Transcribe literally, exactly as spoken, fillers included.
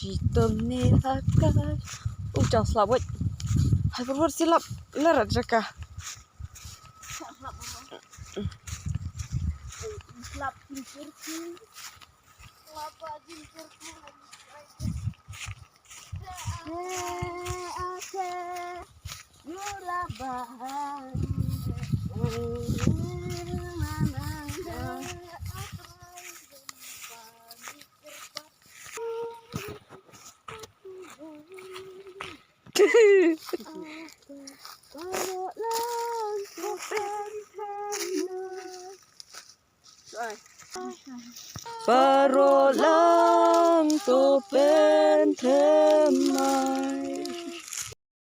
Pitom ni hakai. U jang slap wait. Hai perwar silap. Larat jaka. Slap jingkirki. Slap jingkirki. Baroh lang to pynthem mai.